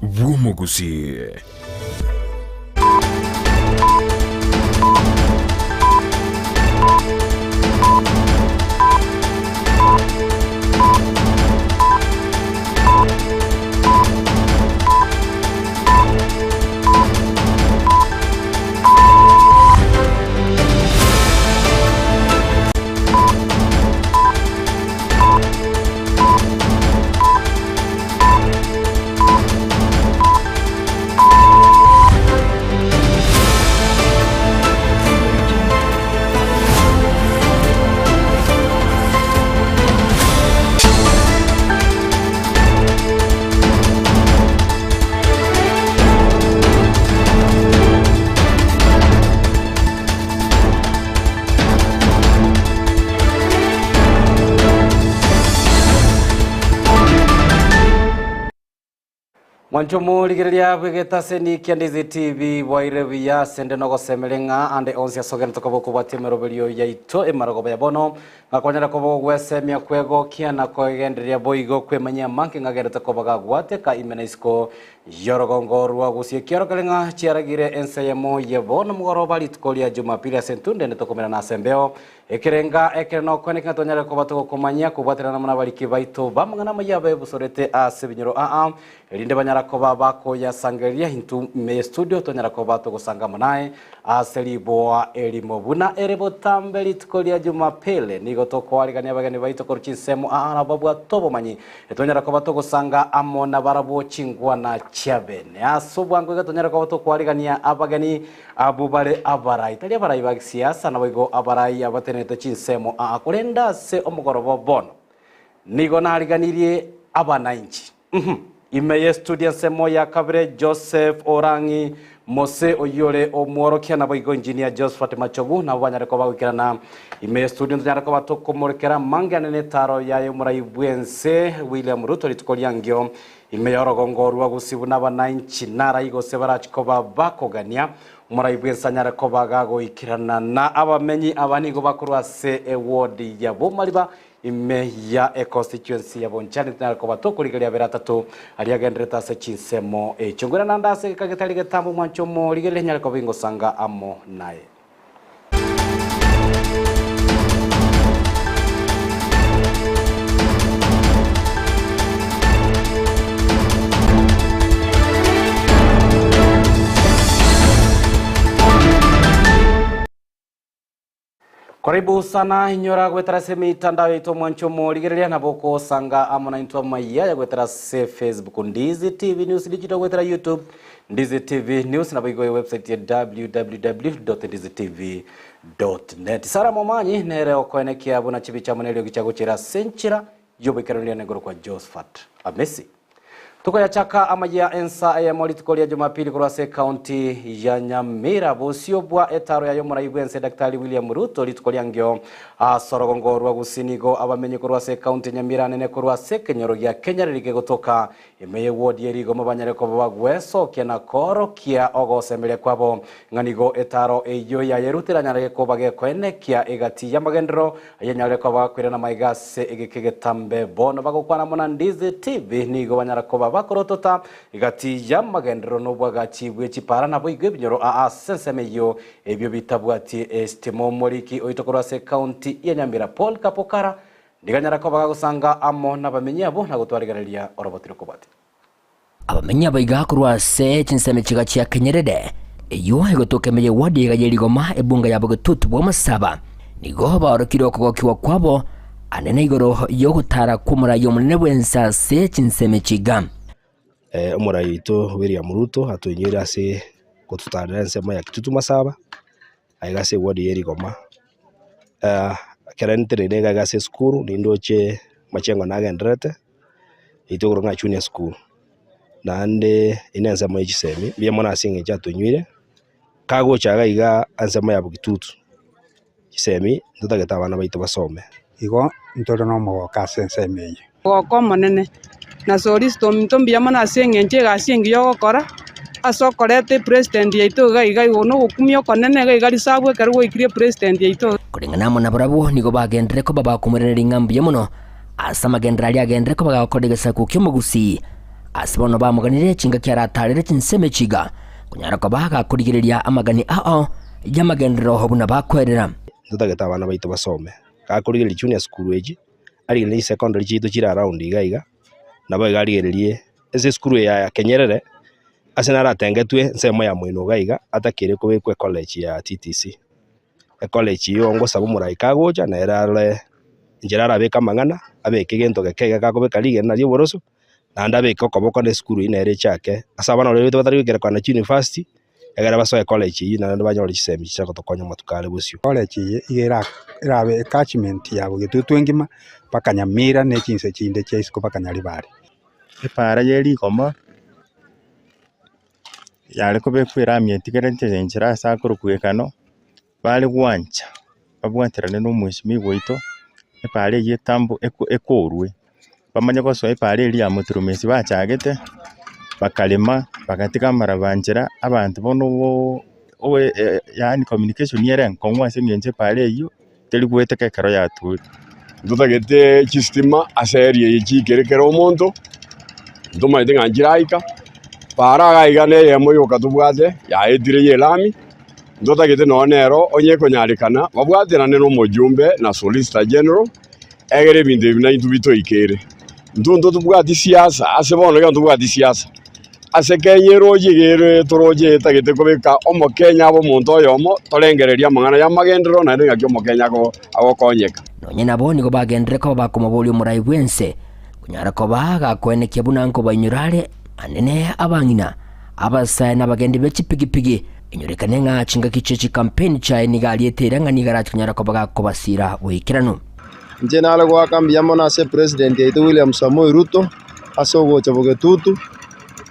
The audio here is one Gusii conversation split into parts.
bw'omogusii. Mwancho morigereria bw'egetaseni kia Ndizi TV bwaire buya ase nde nogosemeria ng'a ande onsi ase ogenderete koba okobwatia emeroberio yaito emarogoba ya bono, ng'a kwanyara koba ogwesemia kwegokia na koegendereria boigo kwemanyia amange ng'a agenderete koba gagwateka ime na isiko Y'orogongo rwa gusii ekiorokere ng'a chiaragire ense eyemo ye bono mogoroba rituko ria Jumapili ase entunde ende tokomerana ase embeo. Ekerenga ekere nokweneka ng'a twanyare koba togokomanyia kobwaterana amo nabariki baito b'amang'ana amayia abebusorete ase ebinyoro aa, erinde banyara koba bakoyasangereria intwe ime ye studio twanyara koba togosanga amo naye ase riboa erimo. Buna ere botambe rituko ria Jumapili nigo tokoarigania abageni baito korwa chinsemo aa nabo babwate obomanyi Tonyara koba togosanga amo nabarabwo chingwana chiabene. Ase obwango iga tonyare koba tokwarigania abageni abwo bare abarai, tari abarai ba gisiasa, naboigo abarai abatenenete chinsemo aa, korende ase omogoroba bono nigo nariganirie abanainchi. Uhum. Ime y'estudio ensemo ya kabere Joseph Orang'i Mose oyio ore omworokia naboigo Engineer Josphat Machogu nabo banyare koba goikerana ime y'estudio ntonyare koba tokomorekera amange ane netaro yaye omorai bw'ense William Ruto rituko riangio ime y'orogongo rwa Gusii buna abanainchi narai gose barachi koba bakogania omorai bw'ense anyare koba gagoikerana na abamenyi aba nigo bakorwa ase eward ya Bomariba Ime ya econstituency ya Bonchari ntanyare koba tokorigereria abere atato aria agenderete ase chinsemo echio. Nkoira naende ase egeka getari getambe omwancho omorigereria nyare koba ingosanga amo naye. Karibu sana inyora goetera ase emitandao yaito omwancho omorigereria nabo okosanga amo naintwe amaiya ya goetera ase Facebook Ndizi TV News Digital goetera YouTube Ndizi TV News nabo igo website ya www.ndizitv.net Sara Momanyi nere okoenekia buna chibicha amo neriogi chiagochera ase enchera y'oboikeranu riane kwa Josephat Amesi. Tokoyachaka amayia ensa eyemo rituko ria Jumapili korwa ase ekaunti ya Nyamira bosio bwa etaro yaye omorai bwense Daktari William Ruto rituko riangio ase orogongo rwa Gusii nigo abamenyi korwa ase ekaunti ya Nyamira anene korwa ase ekenyoro gia Kenyariri kegotoka ime ye ward ye Rigoma banyare koba bagwesokia na koorokia ogosemeria kwabo ng'a nigo etaro eyio yaye Ruto eranyare koba gekoenekia egati y'amagenderero Ayanyare koba gakoirana maiga ase egeka egetambe. Bono bagokwana amo na Ndizi TV nigo banyara koba bakorotota egati y'amagenderero na obwagachi bwe chipara naboigo ebinyoro aa ase ensemo eyio ebio bitabwati esitima. Omoriki oito korwa ase ekaunti ya Nyamira Paul Kapokara nigo anyara koba gagosanga amo nabamenyi abwo na gotwarigereria oroboti rokobwatia. Abamenyi abaiga korwa ase chinsemo chiga chia Kenyerere, eyio egotoka ime y'ewadi iga ye Rigoma ebunga ya Bogetutu bw'Amasaba, nigo baorokire okogokigwa kwabo anene igoro y'ogotara kw'omorai omonene bw'ense ase chinsemo echi iga. Omorai oito William Ruto atoinyoire ase gototarera ensemo ya Kitutu Masaba, aiga ase eward ya Rigoma. Ekero nteneine iga ase esukuru nindoche amachengo nagendererete. Intwe korwa ng'a junior school, naende eye ne ensemo ye chisemi, mbuya mono ase eng'encho atoinywire, kagocha iga iga ensemo ya bogitutu, chisemi ntotagete abana baito basome. Igo ntore nomogoko ase ensemo eye. Omogoko omonene, na Soristo ominto mbuya mono ase eng'encho egasi engiya ogokora, ase okoreta epresident yaito iga iga igo na ogokumia okonene iga iga risabu ekero gwaikire epresident yaito iga. Koreng'ana amo nabarabwo nigo bagenderere koba bakomoiraneria ng'a mbuya mono Ase amagenderero aria agenderere koba gagokora egesaku ki'omogusii. Ase bono bamoganire chingaki aratarere chinsemo echi iga, konyara koba gakorigereria amagani ao y'amagenderero buna bakwerera. Ntotagete abana baito basome, gakorigereria junior school echi, arigererie chisecondary chiaito chire around iga iga, nabo iga arigererie ase esukuru eye ya Kenyerere, ase naratengetwe ensemo ya moino iga iga, atakire kobekwa ecollege ya TTC. Ecollege eyio ngosaba omorai kagocha nere arore enchera arabeke amang'ana, abeke egento geke iga gakobeka rigena ria oboroso, naende abeke okoboko na esukuru eyio nere echake, ase abana baria baito batari goikera kogenda chiuniversity, egere basoe college eyio naende banyore chisemi chia gotokonya amatuko are bosio. College eye iga era erabe ecatchment ya Bogetutu engima mpaka Nyamira na echinse chinde chia isiko mpaka Nyaribari. Epaara ye rigoma yare kobekwa erami etigarete enchera ase akorokwa ekano, bare gwancha babwaterane na omwesimigwa oito, epaara eyio etambo ekorwe. Bamanye gosoa epaara eria ya moturumesi bachagete, bakarema, bagatiga amaraba nchera, abanto bono yaani communication ere enkong'u ase eng'encho epaara eyio teri goeteka ekero yature. Ntotagete chistima ase area eye chiikere kera omonto, ntomanyete ng'a nchiraika, para iga iga na eyemo yoka tobwate yaetire ya elami, ntotagete nonye nero onye ekonyarekana babwaterane na omojumbe na solicitor general, egere ebinto ebi naintwe bitoikere. Intwe ntotobwati siasa ase bono iga ntobwati siasa. Ase Kenya eroche iga ere toroche etagete kobeka omokenya abe omonto oyomo, torengererie amang'ana y'amagenderero naende ng'aki omokenya agokonyeka. Nonya nabo nigo bagenderere koba bakomoboria omorai bw'ense, konyara koba gakoenekia buna nkobainyora are anene abang'ina, abasae na abagendi be chipigipigi, enyorekane ng'a chingaki chie chikampeni chiaye nigo ariete eira ng'a nigo arache konyara koba gakobasira boikeranu. Inche nare goaka mbuya mono ase president yaito William Samoei Ruto ase ogocha bogetutu,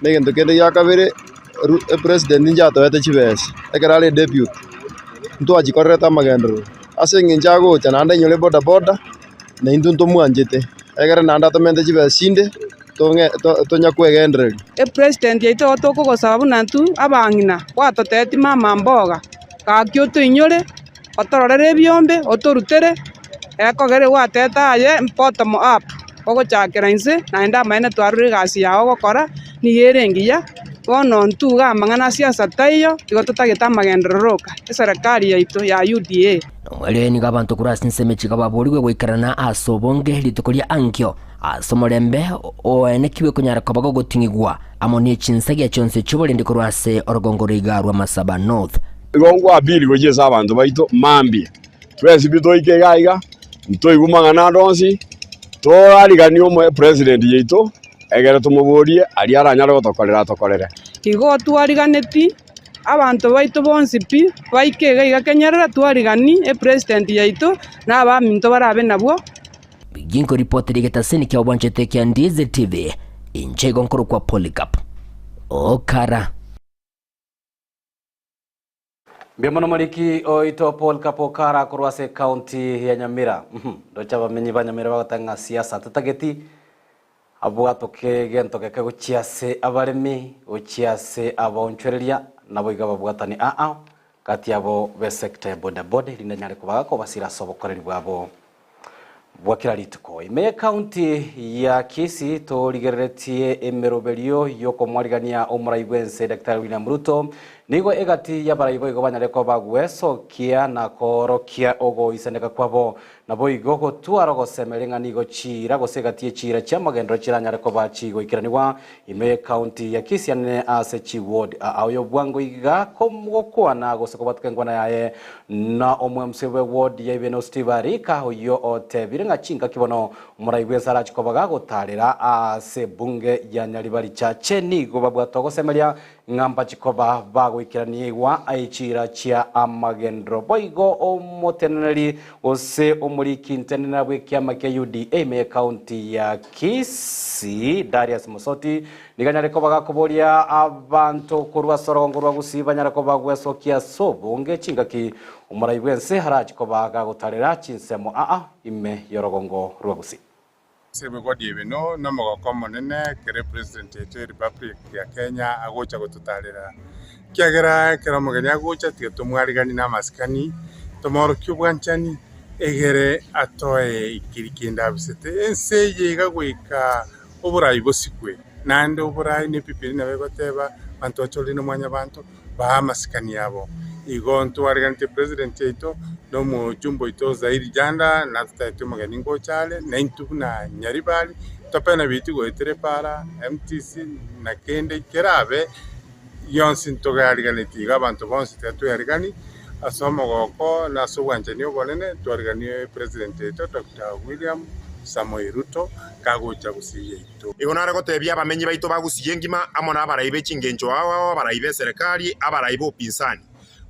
na egento kende gia kabere, Ru epresident inche atoete chibesa ekero are deputy, ntwachikorerete amagenderero. Ase eng'encho agocha naende ainyore bodaboda, na intwe ntomwanchete, egere naende atomente chibesa chinde tong'e tonya kwegendereria. Epresident yaito igo tokogosaba buna intwe abang'ina, gwatotebetie mama mboga, gaki otoinyore. Otororere ebiombe, otorutere, ekogera gwateta aye bottom up, ogochakera inse, naende amaene twarorire egasi yao ogokora, nigo ere engiya, bono intwe iga amang'ana a siasa taiyo, igo totagete amagenderero oka, eserekari yaito ya UDA. Nomwerio nigo abanto korwa ase ensemo echi baborigwe goikerana ase obonge rituko ria ankio, ase omorembe oenekigwe konyara koba gogoting'igwa amo ne chinsagia chionsi chi'oborendi korwa ase orogongo roiga rwa Masaba North. Igo nkwapiri gochia ase abanto baito mambia, twensi pi toike iga iga, ntoigwe mang'ana ande onsi, torariganie omoe president yaito, egere tomoborie aria aranyare gotokorera atokorere. Igo twariganeti abanto baito bonsi pi, baike iga iga kenyerere, twarigani epresident yaito, na abaminto barabe nabwo. Ginkoripotera egetaseni kia obwanchete kia Ndizi TV, inche igo nkorokwa Polycarp Okara. Mbuya mono moriki oito Paul Kapokara korwa ase ekaunti ya Nyamira. Ndoche abamenyi ba Nyamira bagoteba ng'a siasa tetageti abwatoke gento geke gochia ase abaremi, gochia ase abaonchoreria, naboigo ababwatani aa gati yabo b'esector ya bodaboda erinde anyare koba gakobasira ase obokoreri bwabo bwa kera rituko. Ime y'Ekaunti ya Kisii torigereretie emeroberio y'okomwarigania omorai bw'ense Daktari William Ruto nigo egati y'abarai boigo banyare koba gwesokia na koorokia ogoisaneka kwabo naboigo gotwara ogosemeria ng'a nigo chiira gose egati y'echiira chi'amagenderero chiranyare koba chigoikeranigwa ime y'Ekaunti ya Kisii anene ase chiward aa oyo bwango iga gokwana gose kobwateka enkwana yaye Na omwemse bwe ward ya Ibeno Steve Arika oyio otebire ng'a chingaki bono omorai bwense arache koba gagotarera ase ebunge ya Nyaribari Chache nigo babwate ogosemeria ng'a mbache koba bagoikeraniigwa echiira chia amagenderero. Boigo omoteneneri gose omoriki ntenenera bw'ekiama kia UDA ime y'ecounty ya Kisii Darius Mosoti Nigo anyare koba gakoboria abanto korwa ase orogongo rwa Gusii banyare koba gwesokia ase obonge chingaki omorai bw'ense arache koba gagotarera chinsemo aa ime y'orogongo rwa Gusii. Ase ebigori ebi no nomogoko omonene ekero epresident yaito ya Republic ya Kenya agocha gototarera, ekiagera ekero omogeni agocha tiga tomwariganie na amasikani, tomoorokie obwanchani egere atoe ekeri kende abisete. Ense eye iga goika Oborai bosikwe. Naende oboraai na Ebibilia nabo egoteba, Abanto bachorire na Mwanyabanto, baa amasikani abo. Igo ntwariganetie president yaito na omojumbe oito Zairi Janda natotebeti omogeni ngocha are, naintwe buna Nyaribari topene biiti goetera epara, MTC na kende kerabe gionsi ntogeariganetie igo abanto bonsi tiga twearigani ase omogoko na ase obwanchani obonene twariganie president yaito Doctor William Samoei Ruto kagocha gusii yaito. Igo nare gotebia abamenyi baito ba Gusii engima, amo nabarai be chingencho ao ao, abarai b'eserekari, abarai b'opinzani,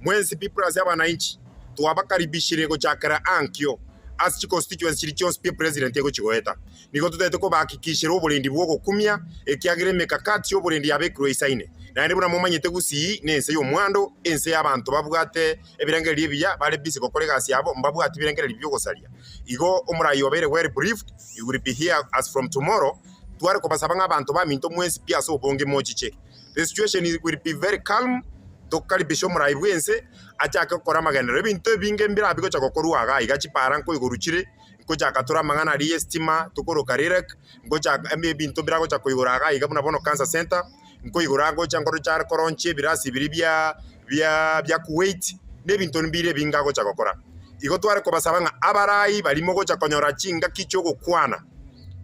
mwensi pi plus abanainchi, twabakaribishire gochakera ankio ase chiconstituency chiria chionsi pi epresident egochi goeta. Nigo totagete kobahakikishera oborendi bw'ogokumia, ekiagera emekakati y'oborendi yabekirwe eisaine. Naende buna momanyete Gusii nense y'omwando, ense y'abanto babwate ebirengererio ebiya, bare busy gokora egasi yabo, mbabwati birengererio bi'ogosaria. Igo omorai obeire well briefed, He will be here as from tomorrow, tware kobasaba ng'a abanto baminto mwensi pi ase obonge mochiche. The situation is will be very calm, tokaribisha omorai bw'ense achake gokora amagenderero. Ebinto ebinge mbirabi gocha gokorwa iga iga chipara nkoigorwa chire, nkochaka tore amang'ana aria y'estima tokoroka REREC, nkochaka ebinto mbiragocha koigora iga iga buna bono cancer center, nkoigora ngocha nkorocha are koronchia ebirasi biria bia bia bia Kuwait, na ebinto mbire ebinge agocha gokora. Igo tware kobasaba ng'a abarai baria mogocha konyora chingaki chi'ogokwana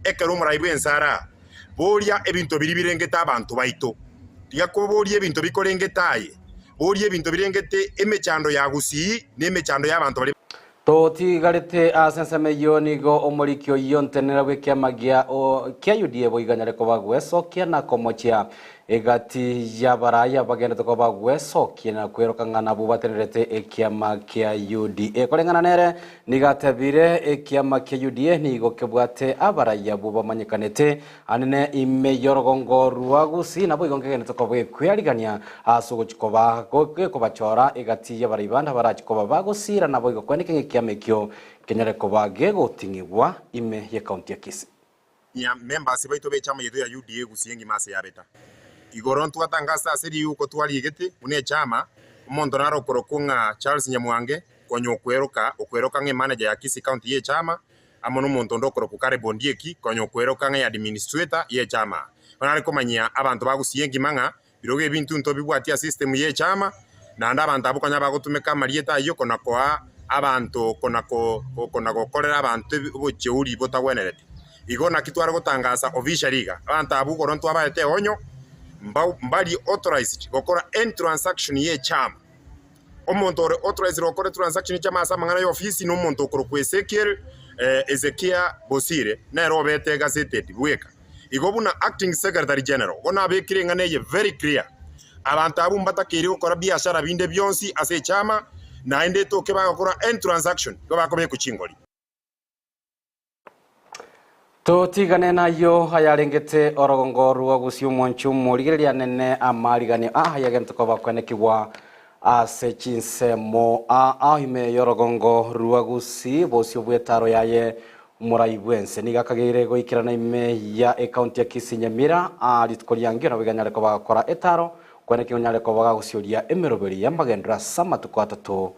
ekero omorai bw'ense are aa, boria ebinto biria birengete abanto baito. Tiga koboria ebinto bikorengete aye, boria ebinto birengete emechando ya gusii na emechando y'abanto baria. Totigarete ase ensemo eyio nigo omoriki oyio ntenenera bw'ekiama gia kia UDA boigo anyare koba gwesokia na komochia Egati y'abarai abagenderete koba gwesokia na kweroka ng'a nabwo batenerete ekiama kia UDA. Koreng'ana nere, nigo atebire ekiama kia UDA nigo kebwate abarai abwo bamanyekanete anene ime y'orogongo rwa Gusii naboigo nkegenderete koba gekwearigania ase ogochia koba gekobachora egati y'abarai bande abarachi koba bagosiira naboigo kweneka ng'a ekiama ekio kenyare koba gegoting'igwa ime y'ekaunti ya Kisii. Nya members baito b'echama yaito ya UDA Gusii engima ase yabeta. Igoro ntwatangasa ase riuko twariegete buna echama, omonto nare okorokwo ng'a Charles Nyamwange konya okweroka okweroka ng'a emanager ya Kisii County y'echama amo nomonto onde okorokwo Caleb Ondieki konya okweroka ng'a eadministrator y'echama. Bono nare komanyia abanto ba Gusii engima ng'a birogo ebinto ntobibwatie ase system y'echama naende abanto abwo konya bagotumeka amarieta ayio kona koa abanto kona ko kona gokorera abanto obocheuri botagwenereti. Igo naki tware gotangasa officially iga, abanto abwo igoro ntwabaete eonyo mbau mbari authorized gokora any transaction y'echama. Omonto ore authorized gokora transaction y'echama ase amang'ana y'ofisi na omonto okorokwa Ezekiel Ezekia Bosire nere obete gazetted bweka. Igo buna acting secretary general bono nabekire eng'ana eye very clear, abanto abwo mbatakeire gokora biashara binde bionsi ase echama naende etoke bagokora any transaction igo bakobekwa chingori. Totigane nayio ayarengete orogongo rwa gusii omwancho omorigereria anene amariganio aa ayagente koba kwenekigwa ase chinsemo aa ime y'orogongo rwa gusii bosio bw'etaro yaye Omorai bw'ense nigo akageire goikerana ime ya ekaunti ya Kisii Nyamira aa rituko riangio nabo iganyare koba gakora etaro kwenekigwa onyare koba gagosioria emeroberi y'amagendero ase amatuko atato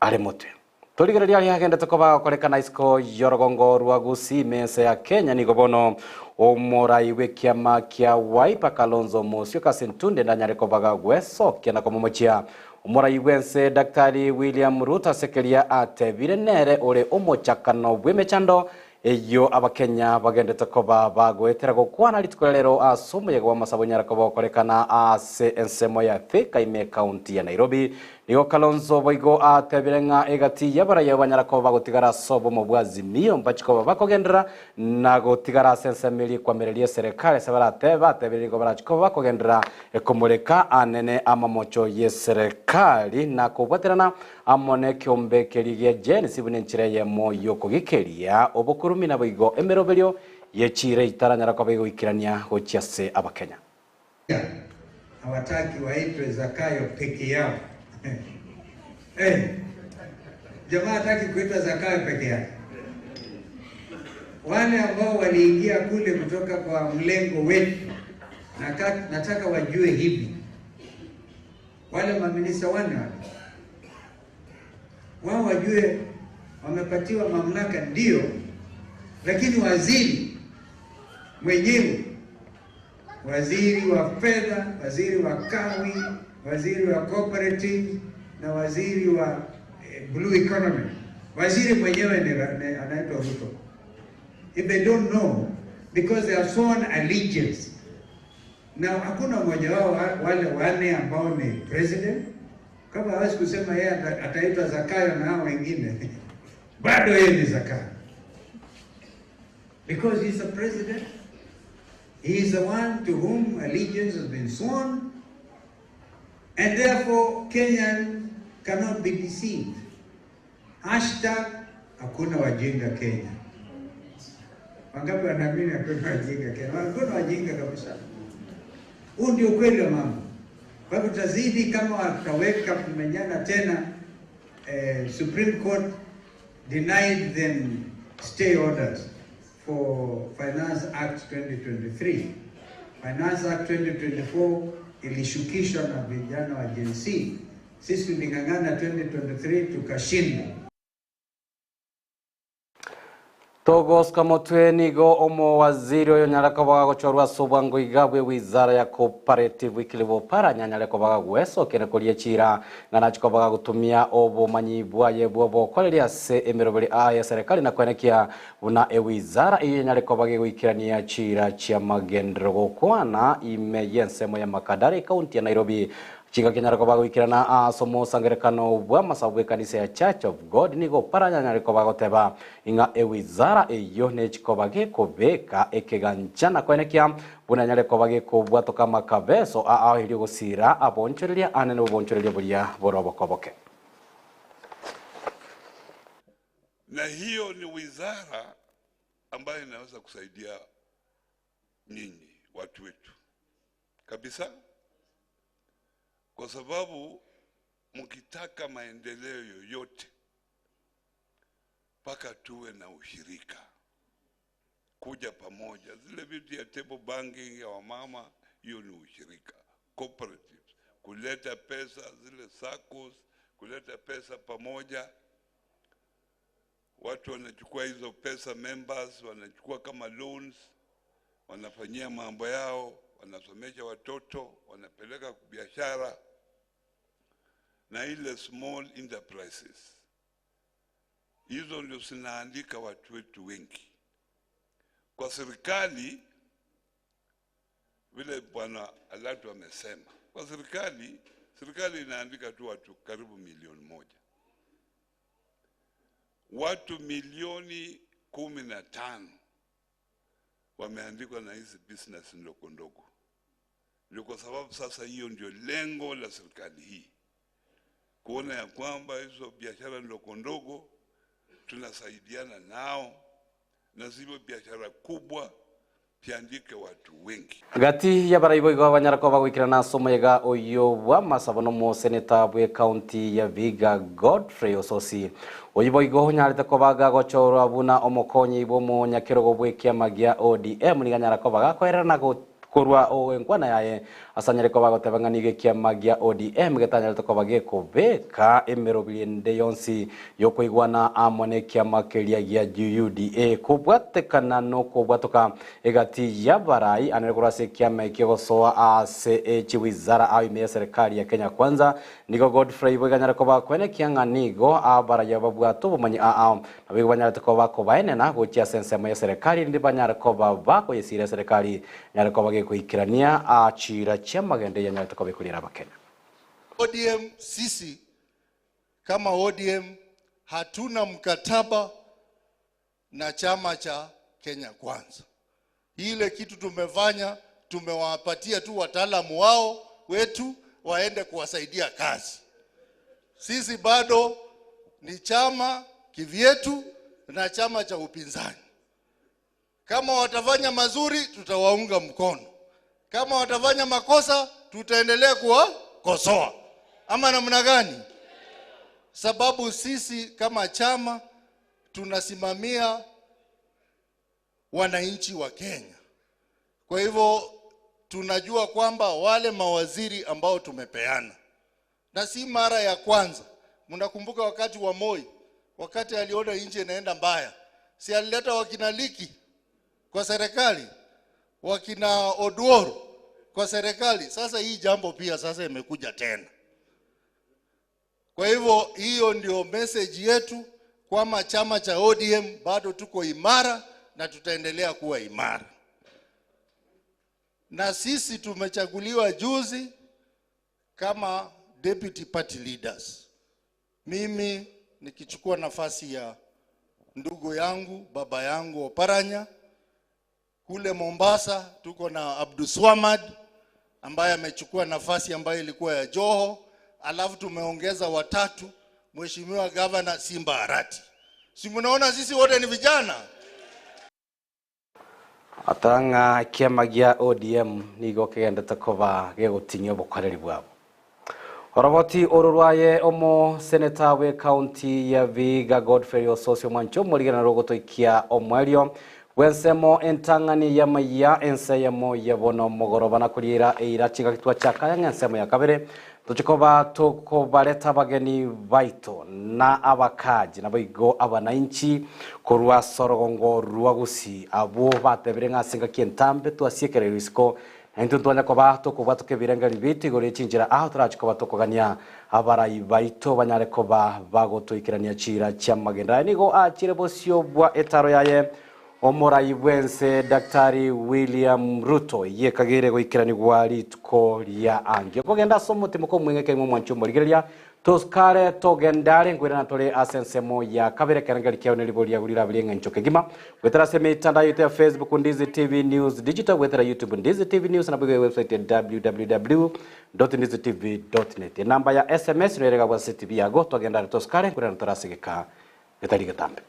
are motwe. Torigereria aria agendete koba agokorekana isiko y'orogongo rwa Gusii ime ense ya Kenya nigo bono omorai bw'ekiama kia Wiper Kalonzo Musyoka ase entunde ndanyare koba gagwesokia na komomochia omorai bw'ense Daktari William Ruto ase keria atebire nere ore omochakano bw'emechando Eyio Abakenya bagendete koba bagoetera gokwana rituko ria rero ase omoyega bw'amasabo onyare koba okorekana ase ensemo ya Thika ime ekaunti ya Nairobi. Nigo Kalonzo boigo atebire ng'a egati y'abaraiyo banyara koba bagotigara ase obomo bwa Azimio mbachi koba bakogenderera na gotigara ase ensemo eria ekwamireria eserekari ase baratebe batebire nigo barachi koba bakogenderera komoreka anene amamocho y'eserekari na kobwaterana Amo nekeombe keria gia Jensi buna enchera eyemo y'okogikeria obokurumi naboigo emeroberio ye chiira etaranyara koba egoikerania gochia ase Abakenya. Hawataki waitwe Zakayo peke yao. Eh, jamaa hataki kuitwa Zakayo peke yake. Wale ambao waliingia kule kutoka kwa mlengo wetu, nataka wajue hivi wale maminista wanne wale wao wajue wamepatiwa mamlaka ndio, lakini waziri mwenyewe waziri wa fedha, waziri wa kawi, waziri wa cooperative na waziri wa eh, blue economy. Waziri mwenyewe ni, ni anaitwa Ruto. If they don't know because they have sworn allegiance. Na hakuna mmoja wao wale wanne ambao ni president, kama hawezi kusema yeye ataitwa Zakayo na hao wengine bado yeye ni Zakayo because he's a president. He is the one to whom allegiance has been sworn, and therefore Kenyan cannot be deceived. Hashtag hakuna wajinga Kenya. Wangapi wanaamini hakuna wajinga Kenya? Hakuna wajinga kabisa. Huu ndio ukweli wa mambo. Kwa hivyo tutazidi kama wataweka kumenyana tena. Supreme Court denied them stay orders for Finance Act 2023. Finance Act 2024 ilishukishwa na vijana wa Gen Z. Sisi tuling'ang'ana 2023 tukashinda. Togoska motwe nigo omowaziri oyo nyareko bagagochorwa ase obwango iga bwe wizara ya cooperative wikilibo para nyanyareko bagagwesokere koria chira ng'ana chiko bagagotumia obomanyi bwaye bwobokoreria ase emeroberi a ya serikali na kwenekia buna ewizara iyo nyareko bagegoikirania chira chia magendero gokwana ime yensemo ya Makadara ekaunti ya Nairobi. Chinga kenyareko bagoikirana ase omosangerekano bwa amasabu bw'ekanisa ya Church of God nigo paranyanyareko bagoteba ing'a ewizara eyo nechiko bagekobeka ekegancha na kwenekia buna nyareko bagekobwatoka amakabeso aahirie gosira abonchoreria anene obonchoreria buria borobokoboke. Na hiyo ni wizara ambayo inaweza kusaidia nyinyi watu wetu kabisa, kwa sababu mkitaka maendeleo yoyote mpaka tuwe na ushirika, kuja pamoja. Zile vitu ya table banking ya wamama, hiyo ni ushirika. Cooperatives, kuleta pesa, zile SACCOS, kuleta pesa pamoja. Watu wanachukua hizo pesa, members wanachukua kama loans, wanafanyia mambo yao, wanasomesha watoto, wanapeleka biashara, na ile small enterprises hizo ndio zinaandika watu wetu wengi kwa serikali. Vile bwana Alatu amesema, kwa serikali, serikali inaandika tu watu karibu 1 milioni, watu 15 milioni wameandikwa na hizi business ndogo ndogo. Ndio kwa sababu sasa hiyo ndio lengo la serikali hii, kuona ya kwamba hizo biashara ndogo ndogo tunasaidiana nao na zile biashara kubwa piandike watu wengi. Gati y'abaraibo igo abanyarako bagwikirana ase omoyega oyo bwa masabo n'omoseneta bwe county ya Vihiga Godfrey Osotsi oyo boigo onyarete kobaga gochorwa buna omokonyi bwa omonyakerogo bwa ekiama gia ODM niga nyarako bagakoererana korwa enkwana yaye ase koba goteba ng'a nigo ekiama gia ODM getanyarete koba gekobeka emerobiri ende yonsi yokoigwana amo na ekiama keria gia UDA kobwatekana nokobwatoka egati y'abarai anere korwa ase ekiama ekio gosoa ase echiwizara ao ime ya serikali ya Kenya Kwanza nigo Godfrey boiganyare koba kwenekia ng'a nigo abaraya babwate obomanyi ao nabo banyarete koba kobaenena gochia ase ensemo ya serikali rinde banyare koba bakoyesira serikali nyare koba gekoikirania achira chia magende yanyarete koba ekorera abakenya. ODM, sisi kama ODM hatuna mkataba na chama cha Kenya Kwanza. Ile kitu tumefanya, tumewapatia tu wataalamu wao wetu waende kuwasaidia kazi. Sisi bado ni chama kivyetu na chama cha upinzani. Kama watafanya mazuri, tutawaunga mkono. Kama watafanya makosa, tutaendelea kuwakosoa. Ama namna gani? Sababu sisi kama chama tunasimamia wananchi wa Kenya. Kwa hivyo tunajua kwamba wale mawaziri ambao tumepeana, na si mara ya kwanza. Mnakumbuka wakati wa Moi, wakati aliona nchi inaenda mbaya, si alileta wakina Leakey kwa serikali, wakina Oduor. kwa serikali. Sasa hii jambo pia sasa imekuja tena. Kwa hivyo hiyo ndio message yetu kwamba chama cha ODM bado tuko imara na tutaendelea kuwa imara. Na sisi tumechaguliwa juzi kama deputy party leaders. Mimi nikichukua nafasi ya ndugu yangu baba yangu Oparanya. Kule Mombasa tuko na Abdulswamad ambaye amechukua nafasi ambayo ilikuwa ya Joho, alafu tumeongeza watatu, Mheshimiwa Gavana Simba Arati. Si mnaona sisi wote ni vijana? Atang'a kiama gia ODM nigo kigendete koba gegotinyia obokoreri bwabo. Oroboti oro rwaye omo seneta we county ya Vihiga Godfrey Ososio Mwancho morigana rogotoikia omwerio bwensemo entang'ani ya maiya ense yamo yabono mogoroba na kuriira eira chigagitwa chakaya ng'ensemo ya kabere tochikoba tokobareta abageni baito na abakaji nabo igo abananchi korwa sorogongo rwa gusii abwo batebire ng'a ngaki entambe twasiekererwa isiko naintwe ntwanya koba tokobwa tokebirengeri bitu igoro echinchera aho torachikoba tokogania abarai baito banyare koba bagotoikerania chira chia magenda. Aya nigo achire bosio bwa etaro yaye omorai bwense Daktari William Ruto yekagere goikeranigwa rituko ria angi okogenda ase omotimo komweng'e keng'we omwanchi omorigereria toskare togendare nkwirana tore ase ensemo ya kabere kerengeri kiao neribo ria gurira biri eng'encho kegima gwetera ase emitandao yaito ya Facebook Ndizi TV News Digital gwetera YouTube Ndizi TV News na bwe website ya www.ndizitv.net enamba ya SMS nerega gwa ase TV yago togendare toskare nkwirana torasigeka getari getambe.